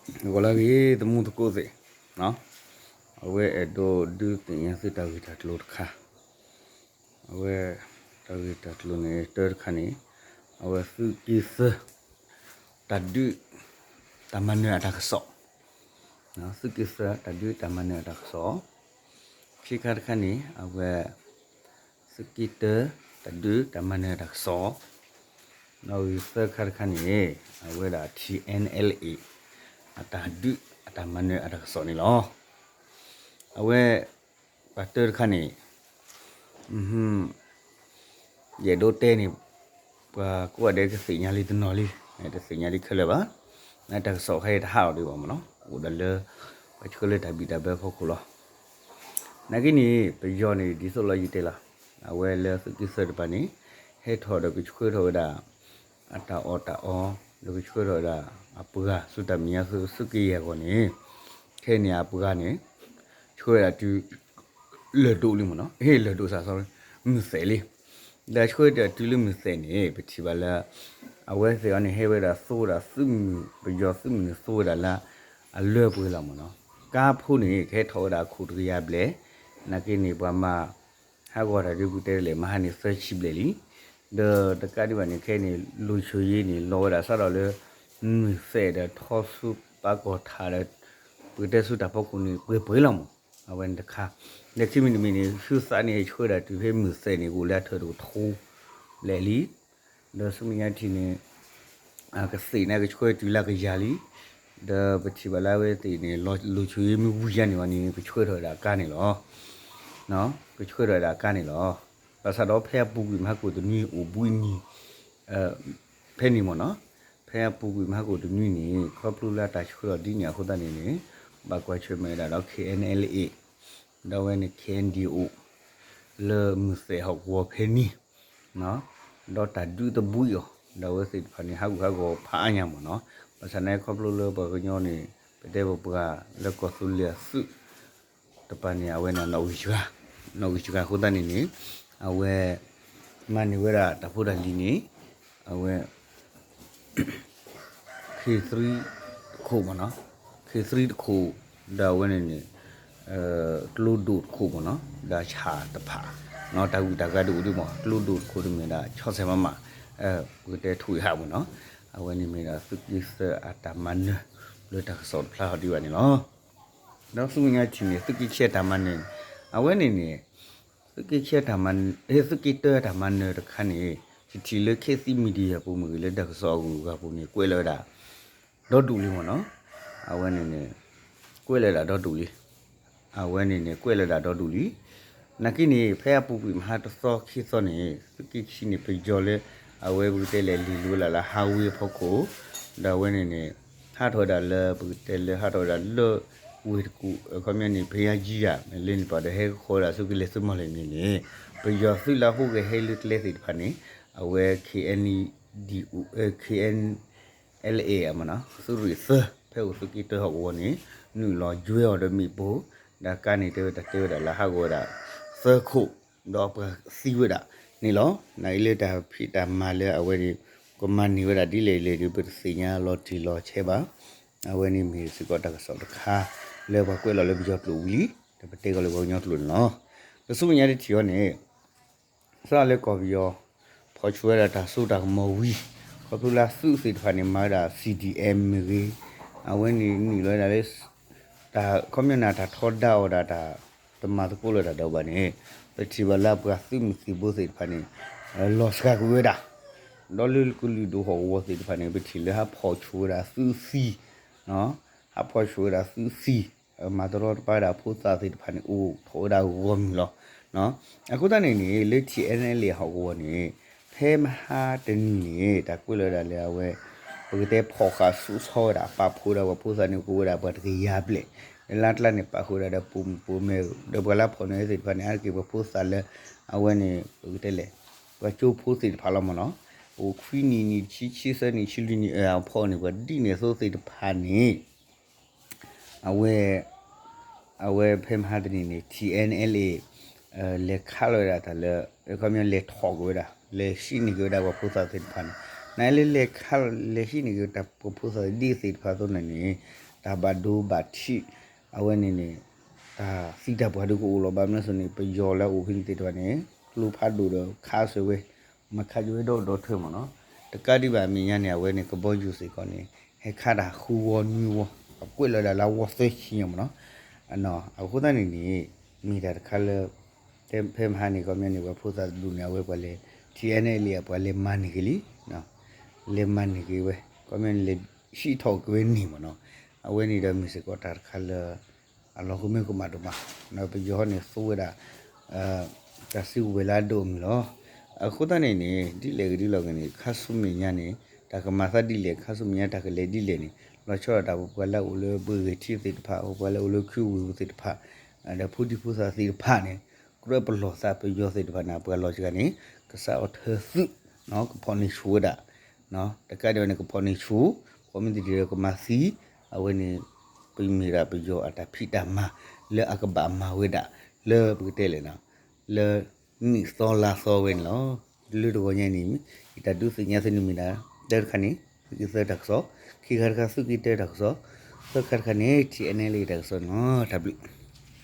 ဂီၤလၢအဂ့ၤ သမူသကိးသ့ၣ်, အဝဲအဲၣ်ဒိးဒုးသ့ၣ်ညါသုတၢ်ဂ့ၢ်တၢ်ကျိၤတခါ, အဝဲ တၢ်ဂ့ၢ်တၢ်ကျိၤန့ၣ် တၢတခါန့ၣ် အဝဲသုးက့သၢ တၢ်ဒုး တၢ်မၤနၢၤအတၢ်ကစီၣ်, သုးက့သၢ တၢ်ဒုးတၢ်မၤနၢၤအတၢ်ကစီၣ်, ခံခါတခါန့ၣ် အဝဲ သုးက့တၢ တၢ်ဒုးတၢ်မၤနၢၤအတၢ်ကစီၣ်, ဒီးဂ့ၤသၢခါတခါန့ၣ် အဝဲဒၣ် ထံၣ်အဲၣ်အဲၣ်လ်အ့ၣ် အတၢ်ဒုးအတၢ်မၤနၢၤအတၢ်ကစီၣ်န့ၣ်လီၤ. အဝဲ ပှၤတၢတခါန့ၣ် ယအဲၣ်ဒိးတဲန့ၣ် ပှၤကိးဂၤဒဲးကသ့ၣ်ညါလံတနီၤလံ, တသ့ၣ်ညါလံခဲလၢာ်ဘၣ်, နတၢ်ကစီၣ်ခါအံၤတဟးအီၤဒံးဘၣ်မ့ၢ်နီၤ, အိၣ်ဒၣ်လၢ ပှၤဆှၢလၢတၢ်ဘံၣ်တၢ်ဘၢဖီခိၣ်လီၤ. နာ်က့န့ၣ် ပယီၤန့ၣ် ဒ်သိးလီၤယတဲလီၤ, အဝဲလၢသုးက့သၢတပၤန့ၣ် ဟဲထီၣ်ဒီးကဆှၢထီၣ်ဝဲဒၣ် အတၢ်အီၣ်တၢ်အီ, ဒီးကဆှၢထီၣ်ဝဲဒၣ် အပှၤဆူတၢ်မဲာ်ညါသုးက့ယဲၢ်အဂီၢ်န့ၣ်, ခဲအံၤန့ၣ်အပှၤန့ၣ် ဆှၢဝဲဒၣ်တုၤ လၢၢ်ဒိၣ်လံမ့ၢ်နီၤ, ဟ့ၣ် လၢၢ်ဒိၣ်စ့ၢ် sorry, မုၢ်သဲးလံ. ဒီးဆှၢဝဲဒၣ်တုၤလၢမုၢ်သဲးန့ၣ် ပထံၣ်ဘၣ်လၢ အဝဲသ့ၣ်အံၤန့ၣ် ဟဲဝဲဒၣ်သိဝဲဒၣ်သုးမုၢ်, ပယီၤသုးမုၢ်န့ၣ်သိဝဲဒၣ်လၢ အလၢပှဲၤလီၤမ့ၢ်နီၤ, ကါဖိန့ၣ် ကဟဲထီၣ်ဝဲဒၣ်အခိၣ်တကယၤဘျဲၣ်, နာ်က့န့ၣ် ပှၤမၤ ဟးဂီၤတၢ်ဒုးပတဲလဲၣ် မဟါန့ၣ်သၢဆံဘျဲၣ်လံ. ဒီးတကးဒံးဘၣ်န့ၣ် ခဲအံၤန့ၣ် လီၤဆီယ့န့ၣ် လီၤဝဲဒၣ်စးထီၣ်လၢ မုၢ်သဲးဒီးထီဆူပာ်ကီၢ်ထးဒီး ပကတဲဆူတၢ်ဖီခိၣ်န့ၣ် ပှဲၤပှဲၤလီၤမ့ၢ်, အဝဲန့ၣ်တခါ, ဒီးခံမံၤတမံၤန့ၣ် ဆူသးန့ၣ် ဆှၢဝဲဒၣ်တုၤဖဲမုၢ်သဲးန့ၣ် အိၣ်လၢအထၢၣ်တကထိဘျဲၣ်လံ. ဒီးဆူမဲာ်ညါထံၣ်န့ၣ် ကသ့ၣ်န့ၣ်ကဆှၢတုၤလၢကယၤလံ. ဒီးပထံၣ်ဘၣ်လၢအဝဲသ့ၣ်န့ၣ် လီၤဆီယ့မ့ၢ်ဝံၤယါန့ၣ်ဝဲန့ၣ် ကဆှၢထီၣ်ဝဲဒၣ်ကါန့ၣ်လီၤ. ကဆှၢထီၣ်ဝဲဒၣ်ကါန့ၣ်လီၤ. ဘၣ်ဆၣ်ဒီးဖဲအပူၤကွံာ်မဟါကိၣ်တနွံအိၣ်ဘှံးနံၤ ဖဲန့ၣ်မ့ၢ်နီၤ, ဖဲအပူၤကွံာ်မဟါကိၣ်တနွံန့ၣ် ခီဖျိလၢတၢ်ဆှၢလီၤဒ်န့ၣ်အဃိသတးန့ၣ်န့ၣ် ဘၣ်ကွၢ်ဆၢၣ်မဲာ်ဝဲဒၣ်ဒီး ခ့ၣ်အဲၣ်အဲၣ်လ်အ့ၣ် ဒီးအဝဲန့ၣ် ခ့ၣ်အဲၣ်အၣ်ဒီးအိၣ် လၢမုၢ်သဲးဟီၣ်ကဝီၤဖဲန့ၣ် ဒီးတၢ်ဒုးတဘှံးအီၤ ဒီးအဝဲသ့ၣ်တဖၣ်န့ၣ် ဟးဂူာ်ဟးဂီၤဖးအါညါမ့ၢ်နီၤ. ဘၣ်ဆၣ်န့ၣ် ခီဖျိလၢပှၤကညီန့ၣ် ပတဲပပှၤလၢကီၢ်သူလ့ၤအသုး တပၤန့ၣ် အဝဲန့ၣ်နီၣ်ဂံၢ်စှၤ, နီၣ်ဂံၢ်စှၤအဃိသတးန့ၣ်န့ၣ် အဝဲ မၤန့ၢ်ဝဲဒၣ်တၢ်ဖိတၢ်လံၤန့ၣ် အဝဲ ခ့ၣ်သရံ တခိၣ်မ့ၢ်နီၤ, ခ့ၣ်သရံတခိၣ် ဒီးအဝဲန့ၣ်န့ၣ် ကျိဒိၣ်တခိၣ်မ့ၢ်နီၤ, ဒီးဆၣ်တဖၣ် တၢ်ဂုၤတၢ်ဂၤဒုးအိၣ်ဒံးမ့ၢ် ကျိဒိၣ်တခိၣ်တမ့ၢ်ဒၣ် ဆီစဲမးမး ပကတဲထွံၣ်ဟးမ့ၢ်နီၤ, အဝဲန့ၣ်မ့ၢ်ဒၣ်သုးက့သၢအတၢ်မၤနၢၤ လၢတၢ်ကစီၣ်တဖျါဟီဒံးဘၣ်န့ၣ်လီၤ. ဒီးဆူမဲာ်ညါထံၣ်န့ၣ် သုးက့ခံအတၢ်မၤနၢၤန့ၣ် အဝဲန့ၣ်န့ၣ် သုးက့ခံအတၢ်မၤ သုးက့တၢအတၢ်မၤနၢၤတခါန့ၣ် ယထံၣ်လၢ ခေတ်သစ် Media ပူၤမ့ၢ်ဂ့ၤ လၢတၢ်ကစီၣ်အဂုၤအဂၤပူၤန့ၣ် ကွဲးလီၤဝဲဒၣ် ဒီဒူၣ်လံမ့ၢ်နီၤ, အဝဲန့ၣ်န့ၣ် ကွဲးလီၤဝဲဒၣ်ဒီဒူၣ်လံ, အဝဲန့ၣ်န့ၣ် ကွဲးလီၤဝဲဒၣ်ဒီဒူၣ်လံ. နာ်က့န့ၣ် ဖဲအပူၤကွံာ်မဟါတသီခံသီန့ၣ် သုးက့ခံန့ၣ် ပယီၤလၢ အဝဲပကတဲလဲၣ် လံာ်လိၤလၢ်လၢ highway အဖီခိၣ်, ဒီးအဝဲန့ၣ်န့ၣ် ဟးထီၣ်ဝဲဒၣ်လၢ ပကတဲလၢဟးထီၣ်ဝဲဒၣ်လၢ ဝ့ၢ်တကူၣ် အခီပညီန့ၣ် ဖဲယါယံယၤ လၢန့ၣ်ပှၤဒီး ဟဲကဃီဝဲဒၣ်ဆူကလဲၤဆူမီၢ်လဲၣ်န့ၣ်န့ၣ် ပယီၤသုးလၢအဟူးဂဲၤဟဲလၢကျဲသ့ၣ်တဖၣ်န့ၣ် အဝဲ ခ့ၣ်အဲၣ်အၣ်ဒီးအိၣ် ခ့ၣ်အဲၣ်အၣ်လ်အ့ၣ် မ့ၢ်နီၤ သုးရ့ၣ်သၢ ဖဲအိၣ်သုးက့တၢဟီၣ်ကဝီၤန့ၣ် နုာ်လီၤယွဲအီၤဒီးမ့ၣ်ပိၢ် ဒီးကါန့ၣ်တဲဝဲဒၣ် တဲဝဲဒၣ်လၢဟးဂီၤဝဲဒၣ် သၢခိၣ် ဒီးပှၤသံဝဲဒၣ်န့ၣ်လီၤ. နာ်အံၤလၢတၢ်ဖံးတၢ်မၤလၢအဝဲန့ၣ် ကမၤန့ၢ်ဝဲဒၣ်ဒ်လဲၣ်လဲၣ်ဒီး ပတသ့ၣ်ညါလီၤတံၢ်လီၤဆဲးဘၣ်. အဝဲန့ၣ်မ့ၢ်စ့ၢ်ကီးတၢ်ကစီၣ်တခါ လၢပှၤကွဲးလီၤလၢပယီၤကျိာ်ဝံၤလံ ဒီးပတဲကီးလၢပှၤကညီကျိာ်န့ၣ်လီၤ. ဒီးဆူမဲာ်ညါတထံၣ်အံၤန့ၣ် စးလၢကီၢ်ပယီၤ ဖီၣ်ဆူၣ်ဝဲဒၣ်တၢ်စိတၢ်ကမီၤဝံၤ ခီဖျိလၢသုးသ့ၣ်တဖၣ်န့ၣ် မၤဝဲဒၣ် CDM မ့ၢ်ဂ့ၤ, အဝဲန့ၣ်နုာ်လီၤဝဲဒၣ်လၢ တၢ်ခီပညီန့ၣ် တၢ်ထီဒါအီၤဒၣ်တၢ် တမၤသကိးလၢၤတၢ်ဒီးဘၣ်န့ၣ် ပထံၣ်ဘၣ်လၢပှၤသုးမုၢ်သံၣ်ဘိသ့ၣ်တဖၣ်န့ၣ် လီၤစှၤကွံာ်ဝဲဒၣ် ဒီးလၢကလုာ်ဒူၣ်ဟီၣ်ကဝီၤသ့ၣ်တဖၣ်န့ၣ် ပထံၣ်လၢဟးဖီၣ်ဆူၣ်ဝဲဒၣ်သုးသံ ဟးဖီၣ်ဆူၣ်ဝဲဒၣ်သုးသံ မၤတရီတပါဝဲဒၣ်ဖိသၣ်သ့ၣ်တဖၣ်န့ၣ် အိၣ်ထီၣ်ဝဲဒၣ်ဂီၢ်မုၢ်လီၤ. အဃိသတးန့ၣ်န့ၣ် လၢ ထံၣ်အဲၣ်အၣ်လ်အ့ၣ် ဟီၣ်ကဝီၤန့ၣ် ဖဲမဟါတနံၤန့ၣ် တၢ်ကွဲးလီၤဝဲဒၣ်လၢအဝဲ ပကတဲဖီၣ်ဃာ်ဆူၣ်ဆီဝဲဒၣ် ပာ်ဖှိၣ်ဝဲဒၣ်ပှၤဖိသၣ်န့ၣ် ကအိၣ်ဝဲဒၣ်ပှၤတကယၤဘျဲၣ်, လၢအကျါန့ၣ် ပာ်ဃုာ်ဝဲဒၣ်ဒီးပိာ်မုၣ်ပိာ်မၢၤ ဒီးပှၤလၢဖီၣ်န့ၢ်သ့ၣ်တဖၣ်န့ၣ် အါတက့ၢ်ပှၤဖိသၣ်လၢ အဝဲန့ၣ် ပကတဲလဲၣ် ပှၤကၠိဖိသ့ၣ်တဖၣ်လီၤမ့ၢ်နီၤ, အိၣ်ခွံနံၣ် နံၣ်ဆံ ဆံသၢနံၣ် ဆံလွံၢ်နံၣ်အဖီန့ၣ် ပှၤဒ်န့ၣ်အသိးသ့ၣ်တဖၣ်န့ၣ် အဝဲ အဝဲဖဲမဟါတနံၤန့ၣ် ထံၣ်အဲၣ်အၣ်လ်အ့ၣ် လဲၤခးလီၤဝဲဒၣ်တၢ်လၢ ခီပညီလဲၤထီၣ်က့ၤဝဲဒၣ် လဲၤရှံးန့ၢ်က့ၤဝဲဒၣ်ပှၤဖိသၣ်သ့ၣ်တဖၣ်န့ၣ် နလဲၤလဲၤခါလဲၤဟံးန့ၢ်က့ၤတၢ်ပှၤဖိသၣ်ဒ်သ့ၣ်တဖၣ်အသိးန့ၣ်န့ၣ် တၢ်ဘၣ်ဒိဘၣ်ထံး အဝဲန့ၣ်န့ၣ် တၢ်သံတၢ်ပှၢ်ဒုးကအိၣ်လီၤ. ဘၣ်မနုၤအဃိန့ၣ် ပယီၤလၢအအိၣ်ဖဲန့ၣ်သ့ၣ်တဖၣ်န့ၣ် ကျိဖးဒိၣ်ဒီးခးစၢၤဝဲ မၤခးက့ၤဝဲဒီဒီထၢမ့ၢ်နီၤ. တကးဒံးဘၣ်အမဲာ်ညါန့ၣ် အဝဲန့ၣ် ကဘီယူၤစ့ၢ်ကီးန့ၣ် ဟဲခးတၢ်ဃုဝီနွံဝီ အကွဲးလီၤဒၣ်လၢဝီသၢဆံညါမ့ၢ်နီၤ. အဃိသတးန့ၣ်န့ၣ် မ့ၢ်တၢ်တခါလၢ တဲဖဲမဟါန့ၣ် ခီပညီန့ၣ် ပှၤဖိသၣ်တဒူၣ်န့ၣ် အဝဲပှၤလဲၤ ထံၣ်အဲန့ၣ်လံ အပှၤလဲၤမၤန့ၢ်က့ၤလံ လဲၤမၤန့ၢ်က့ၤဝဲ ခီပညီန့ၣ် လဲၤဟံးထီၣ်က့ၤဝဲန့ၣ်မ့ၢ်နီၤ. အဝဲန့ၣ်ဒီးမ့ၢ်စ့ၢ်ကီးတၢ်တခါလၢ အလီၤကမၢကမၣ်ဒိၣ်မး ပယီၤန့ၣ်သိဝဲဒၣ် တၢ်စုကဝဲၤလၢအဒိၣ်အမုၢ်လီၤ. အဃိသတးန့ၣ်န့ၣ် ဒ်လဲၣ်ဂ့ၤဒ်လဲၣ်ဂ့ၤန့ၣ် ခါဆူမဲာ်ညါန့ၣ် တၢ်ကမၤသးဒ်လဲၣ် ခါဆူမဲာ်ညါတၢ်ကလဲၤဒ်လဲၣ်န့ၣ် လီၤဆီဒၣ်တၢ်ပပှၤလၢအအိၣ်လၢပဂဲၤထံသ့ၣ်တဖၣ် ပပှၤလၢအအိၣ်လၢခုဝ့ၢ်ပူၤသ့ၣ်တဖၣ် ဒီးဖိဒံဖိသၣ်သ့ၣ်တဖၣ်န့ၣ် ကြၢးပလီၢ်သးပယီၤသ့ၣ်တဖၣ်န့ၣ် ပှၤလီၤစှၤန့ၣ် ကစးအီၣ်ထၢသုး ကဖီၣ်န့ၢ်ဆူၣ်ဝဲဒၣ် တကးဒံးဘၣ်န့ၣ် ကဖီၣ်န့ၢ်ဆူၣ် ကိးမ့ၢ်သ့ၣ်တဖၣ်ဒီးကမၤသံ အဝဲန့ၣ် ပမ့ၢ်ဒၣ်ပယီၤအတၢ်ဖံးတၢ်မၤ လၢအကဘၣ်မၤဝဲဒၣ် လၢပကတဲလဲၣ်နီၤ လၢနံၣ်သီလါသီဝဲန့ၣ်လီၤ. လၢတဂီၤညါန့ၣ် ယတၢ်ဒုးသ့ၣ်ညါသုန့ၣ်မ့ၢ်ဒၣ် တၢတခါန့ၣ် သုးက့သၢတၢ်ကစီၣ်, ခံခါတခါ သုးက့တၢတၢ်ကစီၣ်, သၢခါတခါန့ၣ် ထံၣ်အဲနဲလံတၢ်ကစီၣ်န့ၣ်လီၤ. တၢ်ဘျုး